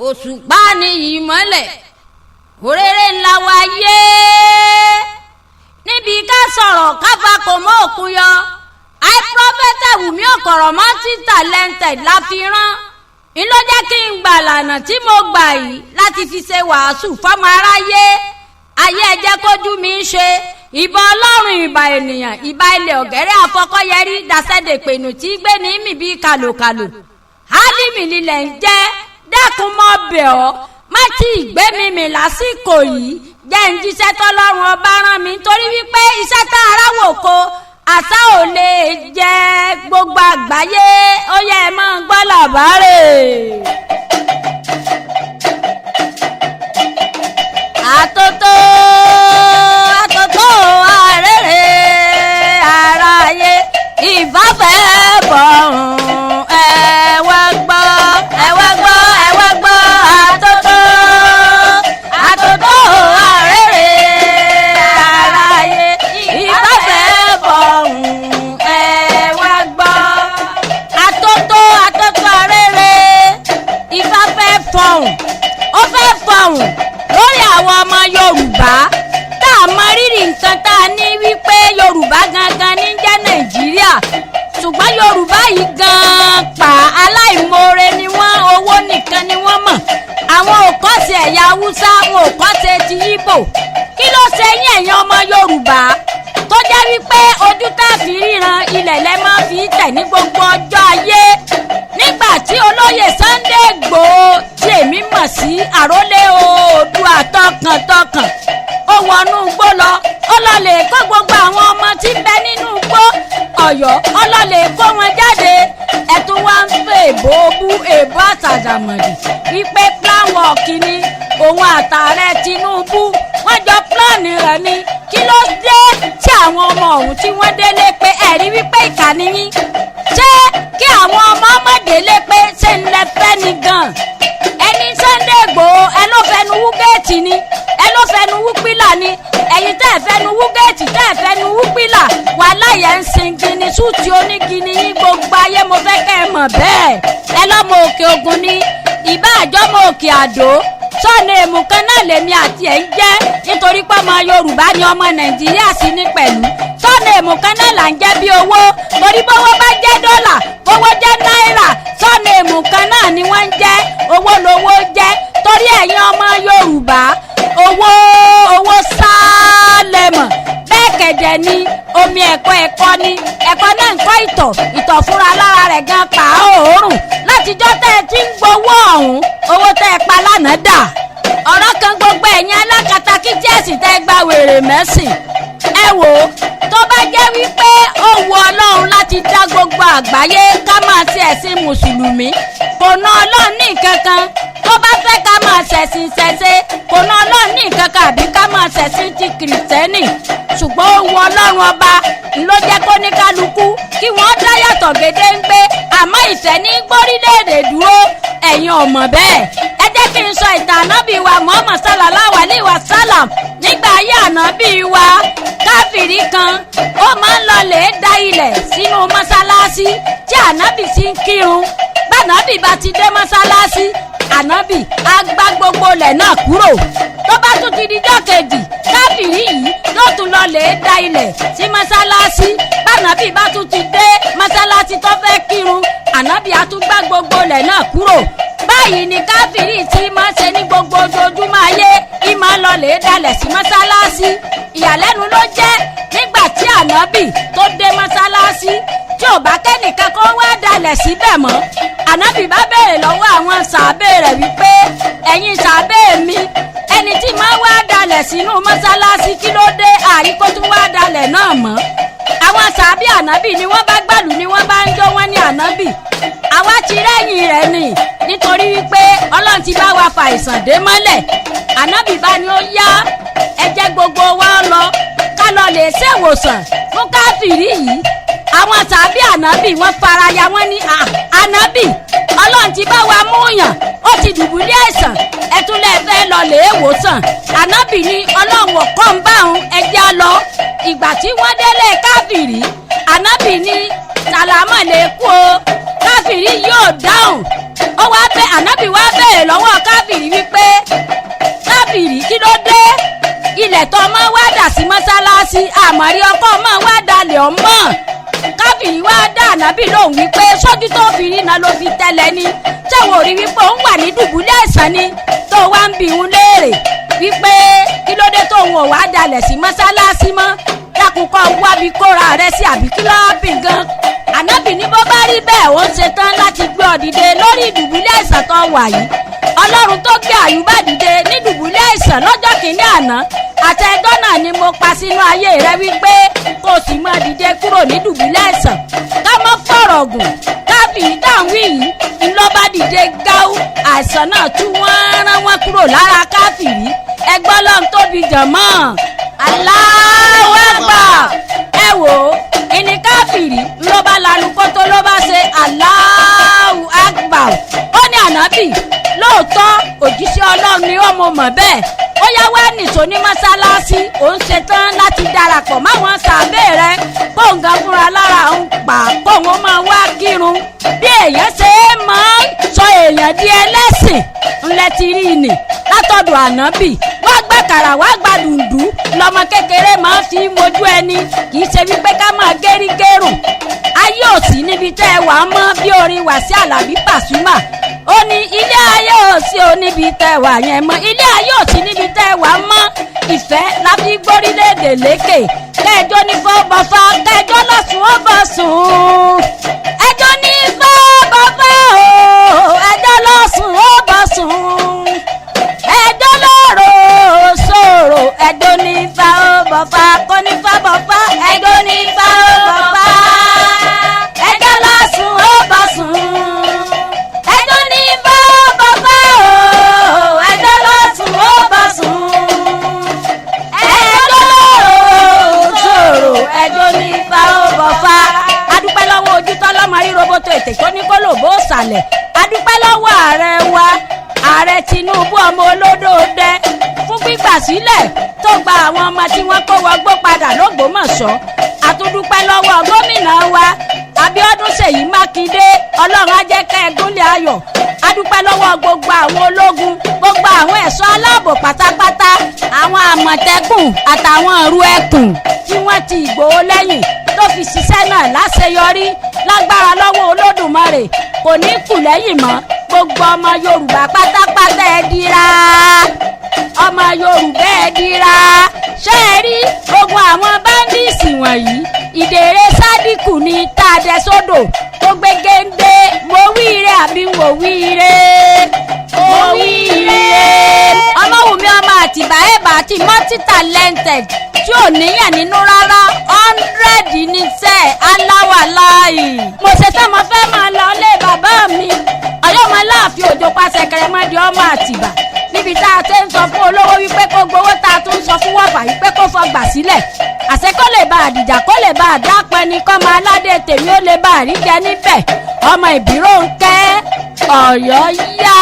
Òṣùpá ni ìmọ́lẹ̀ òréré ńlá wáyé níbi ká sọ̀rọ̀ káfa kò mọ́ òkun yọ. Àìprọ́fẹ́tà Wùmí Ọ̀kọ̀rọ̀ multi talented la fi rán ń ló jẹ́ kí n gbà lànà tí mo gbà yìí láti fi ṣe wàásù fọ́mọ aráyé. Ayé ẹ jẹ́ kójú mi ń ṣe ìbà Ọlọ́run, ìbà ènìyàn, ìbà ilẹ̀ ọ̀gẹ́rẹ́ àfọkọ́yẹrí dasẹ́dẹ̀pẹ̀nù tí gbé ní mì bíi kàlòkàlò. Álímì lílẹ̀ ń jẹ́, dákun mọ́ bẹ̀ ọ́, má tí ì gbé mi mì lásìkò yìí, jẹ́ ń jíṣẹ́ tọ́lọ́run ọba rán mi, torí wípé iṣẹ́ tá ara wò ko àṣà ò lè jẹ́ gbogbo àgbáyé. Ó yẹ ẹ máa gbọ́ làbárè. Àtótó àtótó àrèrè aráyé, ìbáfẹ́ bọ̀hún, ẹ wá gbọ́, ẹ wá gbọ́, ẹ wá gbọ́. Àtótó àtótó àrèrè aráyé, ìbáfẹ́ bọ̀hún, ẹ wá gbọ́. Àtótó àtótó àrèrè, ìfáfẹ́ fọ̀hún, ó fẹ́ fọ̀hún lórí àwọn ọmọ Yorùbá tá a mọ rírì nǹkan tá a ní wípé Yorùbá gangan ní jẹ́ Nàìjíríà, ṣùgbọ́n Yorùbá yìí gan-an pa aláìmoore ni wọ́n, owó nìkan ni wọ́n mọ̀. Àwọn ò kọ́ ṣe ẹ̀yà Haúsá, wọn ò kọ́ ṣe ti Ìgbò. Kí ló ṣe yín ẹ̀yin ọmọ Yorùbá tó jẹ́ wípé ojú tá a fi ríran ilẹ̀ lẹ́ máa fi tẹ̀ ní gbogbo ọjọ́ ayé? Nígbà tí olóyè Sunday Igboho, tí èmi mọ̀ sí àrólé Oòduà tọkàntọkàn, ó wọnú igbó lọ, ó lọ lè kó gbogbo àwọn ọmọ tí ń bẹ nínú igbó Ọ̀yọ́, ó lọ lè kó wọn jáde. Ẹ̀tún wá ń fẹ́ èbó bú èbó àtàdàmọ̀dì wípé plan work ni òun àtàrẹ Tinubu wọ́n jọ plan rẹ̀ ni. Kí ló dé tí àwọn ọmọ ọ̀hún tí wọ́n délé pé ẹ̀rí wípé ìkànnì yín? Ṣé kí àwọn ọmọ ọmọ délé pé ṣé ń lẹ fẹ́ ni gan? Ẹni Sunday Igboho, ẹ ló fẹnu wú géètì ni, ẹ ló fẹnu wú pílà ni. Ẹ̀yin tẹ́ ẹ fẹnu wú géètì, tẹ́ ẹ fẹnu wú pílà, wàhálà yẹn ń sin gini súùtì onígini yín gbogbo ayé. Mo fẹ́ kẹ́ ẹ mọ̀ bẹ́ẹ̀. Ẹ lọ́mọ Òkè Ògùn ni, ìbá àjọmọ Òkè Àdó, sọ́ọ̀nù èmù kan náà lèmi àti ẹ̀ ń jẹ́, nítorí pé ọmọ Yorùbá ni, ọmọ Nàìjíríà sì ní pẹ̀lú. Sọ́ọ̀nù èmù kan náà là ń jẹ́ bí owó, torí bówó bá jẹ́ dọ́là, bówó jẹ́ náírà, sọ́ọ̀nù èmù kan náà ni wọ́n ń jẹ́. Owó lowó jẹ́. Torí ẹ̀yin ọmọ Yorùbá, owó owó sálẹ̀mọ̀ bẹ́ẹ̀ kẹ̀dẹ̀ ni omi ẹ̀kọ́ ẹ̀kọ́ ni ẹ̀kọ́ náà ń kọ́ ìtọ̀ ìtọ̀ fúnra lára rẹ̀ gan pa òórùn. Látijọ́ tẹ́ ẹ ti ń gbowó ọ̀hún, owó tẹ́ ẹ pa lánàá dà? Ọ̀rọ̀ kan gbogbo ẹ̀yin alákatakí tí ẹ̀sìn tẹ́ gba wèrè mẹ́sìn, ẹ wò ó, tó bá jẹ́ wípé ó wu Ọlọ́run láti dá gbogbo àgbáyé ká máa ṣe ẹ̀sìn mùsùlùmí, kò ná Ọlọ́run ní nǹkan kan. Tó bá fẹ́ ká máa ṣẹ̀sìn ṣẹ̀ṣe, kò ná Ọlọ́run ní nǹkan kan, àbí ká máa ṣẹ̀sìn ti kìrìtẹ́nì. Ṣùgbọ́n ó wu Ọlọ́run ọba ló jẹ́ kó ní kálukú kí wọ́n dá yàtọ̀ gédéǹgbé, àmọ́ ìfẹ́ ní gbórílẹ̀-èdè dúró. Ẹ̀yin ò mọ̀ bẹ́ẹ̀. Ẹ jẹ́ kí n sọ ìtàn ànábì wa Muhammad sallallahu alayhi wa sallam. Nígbà ayé ànábì wa, káfìrí kan ó máa ń lọ lè da ilẹ̀ sínú mọ́sálásí tí ànábì ti ń kírun. Bànábì bá ti dé mọ́sálásí, ànábì á gbá gbogbo ilẹ̀ náà kúrò. Tó bá tún ti dijọ́ kejì, káfìrí yìí yóò tún lọ lè da ilẹ̀ sí mọ́sálásí. Bànábì bá tún ti dé mọ́sálásí tó fẹ́ kírun, ànábì á tún gbá gbogbo ilẹ̀ náà kúrò. Báyìí ni káfíìrì tí máa ń ṣe ní gbogbo ojoojúmọ́ ayé, ìmọ̀ lọ lè dalẹ̀ sí mọ́sálásí. Ìyàlẹ́nu ló jẹ́ nígbà tí ànábì tó dé mọ́sálásí tí ò bá kẹ́nìkan kó wá dalẹ̀ síbẹ̀ mọ́. Ànábì bá béèrè lọ́wọ́ àwọn sàábé rẹ̀ wípé, "Ẹ̀yin sàábé mi, ẹni tí máa wá dalẹ̀ sínú mọ́sálásí, kí ló dé àríkó tún wá dalẹ̀ náà mọ́?" Àwọn sàábé ànábì ni wọ́n bá gbàlù, ni wọ́n bá ń jó. Wọ́n ní, "Ànábì, àwa ti rẹ́yìn rẹ̀ ni, nítorí wípé Ọlọ́run ti bá wa fa àìsàn dé mọ́lẹ̀." Ànábì bá ní, "Ó yá, ẹ jẹ́ gbogbo wa lọ, ká lọ lè ṣèwòsàn fún káfíìrì yìí." Àwọn tàbí ànábì wọ́n faraya, wọ́n ní, "Ànábì, Ọlọ́run ti bá wa mú yàn, ó ti dùbúlẹ̀ àìsàn, ẹ tún lè fẹ́ lọ lè wòsàn?" Ànábì ní Ọlọ́run ọ̀kọ́ ń bá òun, ẹ jẹ́ á lọ. Ìgbà tí wọ́n délé káfíìrì, ànábì ní, "Sàlámà lè kú o." Káfíìrì yóò dáhùn. Ó wá bẹ ànábì wá bẹ̀rẹ̀. béèrè lọ́wọ́ káfìrí wípé, "Káfìrí, kí ló dé? Ilẹ̀ tó ọmọ wá dà sí mọ́sálásí, àmọ́rí ọkọ ọmọ wá dalẹ̀ ọmọ." Káfìrí wá dá ànábì lóhùn wípé, "Sójú tó fi rína ló fi tẹ́lẹ̀ ni? Tẹ̀wọ̀n ò rí wípé òun wà ní dùbúlẹ̀ àìsàn ni, tó wá ń bi òun léèrè wípé kí ló dé tóun ò wá dalẹ̀ sí mọ́sálásí mọ́? Dákun, kọ́ wábi kóra rẹ sí, àbí kí lọ́ọ́ bì gan?" Ànábì ní bó bá rí bẹ́ẹ̀, ó ń ṣetán láti gbé ọ dìde lórí ìdùbúlẹ̀ àìsàn tó wà yìí. Ọlọ́run tó gbé Àyùbá dìde ní dùbúlẹ̀ àìsàn lọ́jọ́ kìíní àná, àtẹ̀gọ́ náà ni mo pa sínú ayé rẹ wípé kó o sì máa dìde kúrò ní dùbúlẹ̀ àìsàn. Ká mọ́ fọ̀rọ̀ gùn, káfí dáhùn yìí ńlọ́ba dìde gáú, àìsàn náà tú wọ́n rán wọn kúrò lára káfìrí. Ẹgbọ́n lọ́n tóbi jọ̀mọ́, Allahu Akbar. Ẹ wò ó, ìní káfìrí ló bá lanu kótó, ló bá ṣe Allahu Akbar. Ó ní, "Ànábì, lóòótọ́ òjíṣẹ́ Ọlọ́run ni ó, mo mọ̀ bẹ́ẹ̀. Ó yá, wá nìṣó ní mọ́sálásí." Òun ṣetán láti darapọ̀ máwọn sàbẹ̀ rẹ, kóńgá fúnra lára òun pa kóun ó máa wá kírun. Bí èèyàn ṣe é máa ń sọ èèyàn di ẹlẹ́sìn ńlẹ̀ ti rí i nì látọ̀dọ̀ ànábì. Wá gbàkàrà, wá gba dùndú lọmọ kékeré máa ń fi mojú ẹni, kì í ṣe wípé ká máa gérígérùn. Ayé ò sí níbi tẹ́ ẹ wà á mọ́. Bí orin Wàsíù Àlàbí Pàṣúmà, ó ní ilé ayé ò sí ò níbi tẹ́ ẹ wà yẹn mọ́, ilé ayé ò sí níbi tẹ́ ẹ wà mọ́. Ìfẹ́ la fi gbórílẹ̀-èdè lékè. Kẹjọ ní fọ́bọ̀fà, kẹjọ lọ́sùn ó bọ̀ sùn. Ẹjọ́ ní fọ́bọ̀fà o, ẹjọ́ lọ́sùn ó bọ̀ sùn, ẹjọ́ lọ́rọ̀ sọ̀rọ̀, ẹjọ́ ní fọ́bọ̀fà, kò ní fọ́bọ̀fà, ẹjọ́ ní fọ́bọ̀fà, ẹjọ́ lọ́sùn ó bọ̀ sùn, ẹjọ́ ní fọ́bọ̀fà o, ẹjọ́ lọ́sùn ó bọ̀ sùn, ẹjọ́ lọ́rọ̀ sọ̀rọ̀, ẹjọ́ ní fọ́bọ̀fà. Adúpẹ́ lọ́wọ́ ojú tọ́lọ́mọ rí roboto ètè tó ní kó lò bó sàlẹ̀. Adúpẹ́ lọ́wọ́ ààrẹ wa, Ààrẹ Tinubu ọmọ olódò dẹ, fún gbígbà sílẹ̀ tó gba àwọn ọmọ tí wọ́n kó wọgbó padà lÓgbómọ̀ṣọ́. Àtúndúpẹ́ lọ́wọ́ gómìnà wa, Abíọ́dún Ṣèyí Mákindé. Ọlọ́run á jẹ́ ká ẹ gúnlẹ̀ ayọ̀. Adúpẹ́ lọ́wọ́ gbogbo àwọn ológun, gbogbo àwọn ẹ̀ṣọ́ aláàbò pátápátá, àwọn Àmọ̀tẹ́kùn àtàwọn ìrú ẹkùn tí wọ́n ti Ìgbòho lẹ́yìn tó fi ṣiṣẹ́ náà láṣeyọrí. Lágbára lọ́wọ́ Olódùmarè, kò ní kù lẹ́yìn mọ́. Gbogbo ọmọ Yorùbá pátápátá, ẹ dira. Ọmọ Yorùbá, ẹ dira. Ṣé ẹ rí ogun àwọn bandits wọ̀nyí? Ìdèrè sádìkù ní tá a dẹ sódò tó gbé géńdé. Mo wí ire àbí mo wí ire? Mo wí ire. Ọmọwùmí ọmọ Àtìbá ẹ̀bà àti multi talented tí ò níyàn nínú rárá, 100 ní sẹ́ aláwàláì. Mo ṣe tán, mo fẹ́ máa lọ lé bàbá mi ọ̀yọ́mọ láàfin òjò pàṣẹ kẹrẹmọdé ọmọ Àtìbà, níbi tá a ti ń sọ fún olówó wípé kó gbowó, tá a tún ń sọ fún wọ́fà wípé kó fọgbà sílẹ̀, àṣẹ kó lè bá àdìjà, kó lè bá àdápẹ́ ni, kọ́mọ aládé tèmi ó lè bá àríjẹ níbẹ̀. Ọmọ ìbírò ń kẹ́ ọ̀yọ́ yá.